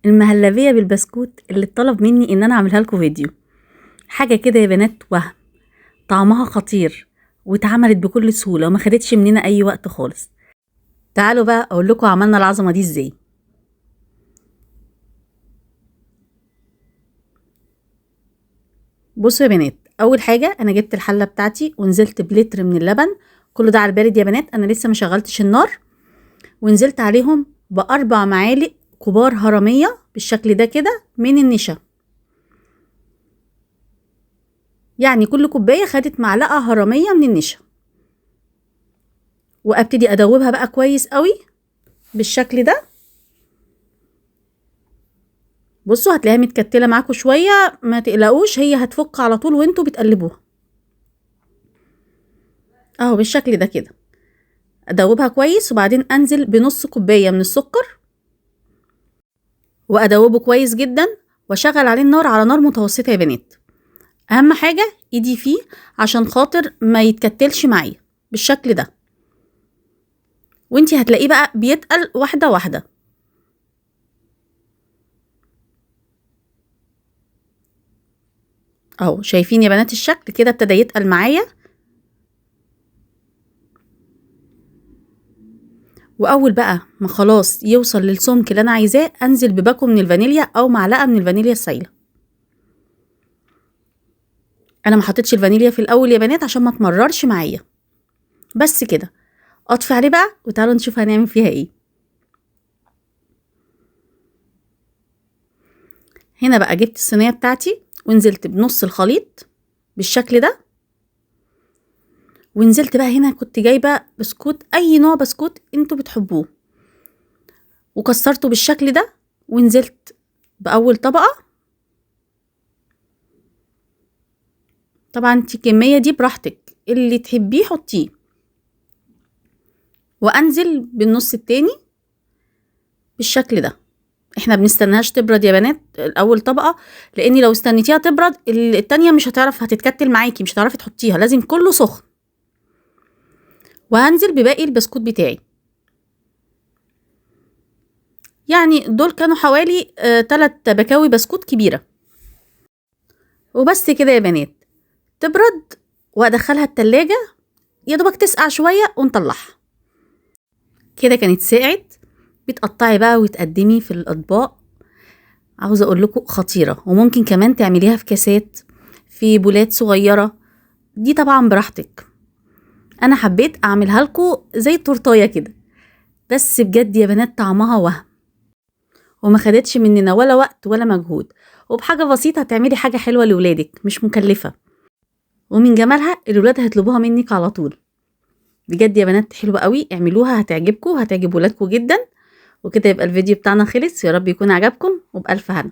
المهلبية بالبسكوت اللي اتطلب مني ان انا اعملها لكم فيديو. حاجة كده يا بنات وهم، طعمها خطير واتعملت بكل سهولة وما خدتش مننا اي وقت خالص. تعالوا بقى اقول لكم عملنا العظمة دي ازاي. بصوا يا بنات، اول حاجة انا جبت الحلة بتاعتي ونزلت بلتر من اللبن، كله ده على البارد يا بنات، انا لسه ما شغلتش النار. ونزلت عليهم ب4 معالق كبار هرمية بالشكل ده كده من النشا، يعني كل كوباية خدت معلقة هرمية من النشا. وابتدي ادوبها بقى كويس قوي بالشكل ده. بصوا هتلاقيها متكتلة معاكم شوية، ما تقلقوش هي هتفك على طول وانتوا بتقلبوها اهو بالشكل ده كده. ادوبها كويس وبعدين انزل بنص كوباية من السكر وادوبه كويس جدا، واشغل عليه النار على نار متوسطة يا بنات. اهم حاجة ايدي فيه عشان خاطر ما يتكتلش معايا بالشكل ده، وانتي هتلاقيه بقى بيتقل واحدة واحدة. اهو شايفين يا بنات الشكل كده ابتدى يتقل معايا. واول بقى ما خلاص يوصل للسمك اللي انا عايزاه انزل بباكو من الفانيليا او معلقه من الفانيليا السايله. انا ما حطيتش الفانيليا في الاول يا بنات عشان ما تمررش معايا. بس كده اطفي عليه بقى وتعالوا نشوف هنعمل فيها ايه. هنا بقى جبت الصينية بتاعتي ونزلت بنص الخليط بالشكل ده، ونزلت بقى هنا كنت جايبه بسكوت، اي نوع بسكوت انتوا بتحبوه، وكسرته بالشكل ده ونزلت باول طبقه. طبعا انت الكمية دي براحتك، اللي تحبيه حطيه. وانزل بالنص التاني بالشكل ده. احنا بنستناهاش تبرد يا بنات الاول طبقه، لان لو استنيتيها تبرد التانية مش هتعرف، هتتكتل معاكي، مش هتعرفي تحطيها، لازم كله سخن. وهنزل بباقي البسكوت بتاعي، يعني دول كانوا حوالي 3 بكاوي بسكوت كبيرة. وبس كده يا بنات تبرد وادخلها التلاجة يا دوبك تسقع شوية ونطلعها. كده كانت سقعت، بتقطعي بقى وتقدمي في الاطباق. عاوزه اقول لكم خطيرة، وممكن كمان تعمليها في كاسات، في بولات صغيرة، دي طبعا براحتك. انا حبيت اعملها لكم زي التورتايه كده، بس بجد يا بنات طعمها وهم، وما خدتش مننا ولا وقت ولا مجهود، وبحاجة بسيطة هتعملي حاجة حلوة لولادك مش مكلفة، ومن جمالها الولاد هيطلبوها منك على طول. بجد يا بنات حلوة قوي، اعملوها هتعجبكم وهتعجب ولادكم جدا. وكده يبقى الفيديو بتاعنا خلص، يا رب يكون عجبكم، وبألف هنا.